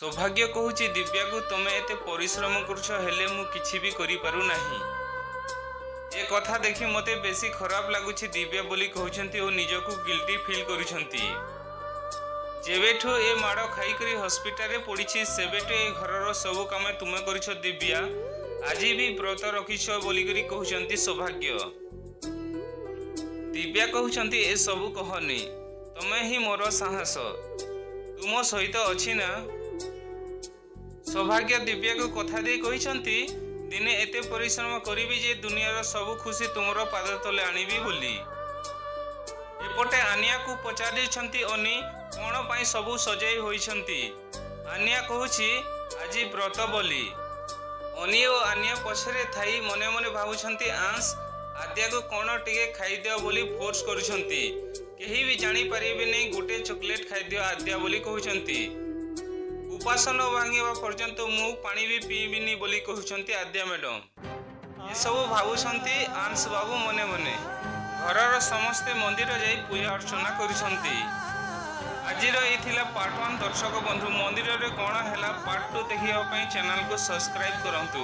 ସୌଭାଗ୍ୟ କହୁଛି ଦିବ୍ୟାକୁ, ତମେ ଏତେ ପରିଶ୍ରମ କରୁଛ, ହେଲେ ମୁଁ କିଛି ବି କରିପାରୁନାହିଁ। ଏ କଥା ଦେଖି ମୋତେ ବେଶୀ ଖରାପ ଲାଗୁଛି ଦିବ୍ୟା, ବୋଲି କହୁଛନ୍ତି ଓ ନିଜକୁ ଗିଲ୍ଟି ଫିଲ୍ କରୁଛନ୍ତି। ଯେବେଠୁ ଏ ମାଡ଼ ଖାଇକରି ହସ୍ପିଟାଲରେ ପଡ଼ିଛି, ସେବେଠୁ ଏ ଘରର ସବୁ କାମ ତୁମେ କରିଛ ଦିବ୍ୟା। ଆଜି ବି ବ୍ରତ ରଖିଛ ବୋଲିକରି କହୁଛନ୍ତି ସୌଭାଗ୍ୟ। ଦିବ୍ୟା କହୁଛନ୍ତି, ଏସବୁ କହନି, ତମେ ହିଁ ମୋର ସାହସ, ତୁମ ସହିତ ଅଛି ନା। ସୌଭାଗ୍ୟ ଦିବ୍ୟାକୁ କଥା ଦେଇ କହିଛନ୍ତି, ଦିନେ ଏତେ ପରିଶ୍ରମ କରିବି ଯେ ଦୁନିଆର ସବୁ ଖୁସି ତୁମର ପାଦ ତଳେ ଆଣିବି ବୋଲି। ଏପଟେ ଆନିଆକୁ ପଚାରିଛନ୍ତି ଅନି, କ'ଣ ପାଇଁ ସବୁ ସଜେଇ ହୋଇଛନ୍ତି? ଆନିଆ କହୁଛି ଆଜି ବ୍ରତ ବୋଲି। ଅନି ଓ ଆନିଆ ପଛରେ ଥାଇ ମନେ ମନେ ଭାବୁଛନ୍ତି, ଆଂଶ ଆଦ୍ୟାକୁ କ'ଣ ଟିକେ ଖାଇଦିଅ ବୋଲି ଫୋର୍ସ କରୁଛନ୍ତି। କେହି ବି ଜାଣିପାରିବେନି, ଗୋଟେ ଚକୋଲେଟ୍ ଖାଇଦିଅ ଆଦ୍ୟା ବୋଲି କହୁଛନ୍ତି। ଉପାସ ନ ଭାଙ୍ଗିବା ପର୍ଯ୍ୟନ୍ତ ମୁଁ ପାଣି ବି ପିଇବିନି ବୋଲି କହୁଛନ୍ତି ଆଦ୍ୟା ମ୍ୟାଡ଼ମ। ଏସବୁ ଭାବୁଛନ୍ତି ଆଂଶ ବାବୁ ମନେ ମନେ। ଘରର ସମସ୍ତେ ମନ୍ଦିର ଯାଇ ପୂଜା ଅର୍ଚ୍ଚନା କରୁଛନ୍ତି। ଆଜିର ଏଇ ଥିଲା ପାର୍ଟ 1। ଦର୍ଶକ ବନ୍ଧୁ, ମନ୍ଦିରରେ କ'ଣ ହେଲା ପାର୍ଟ 2 ଦେଖିବା ପାଇଁ ଚ୍ୟାନେଲକୁ ସବସ୍କ୍ରାଇବ୍ କରନ୍ତୁ।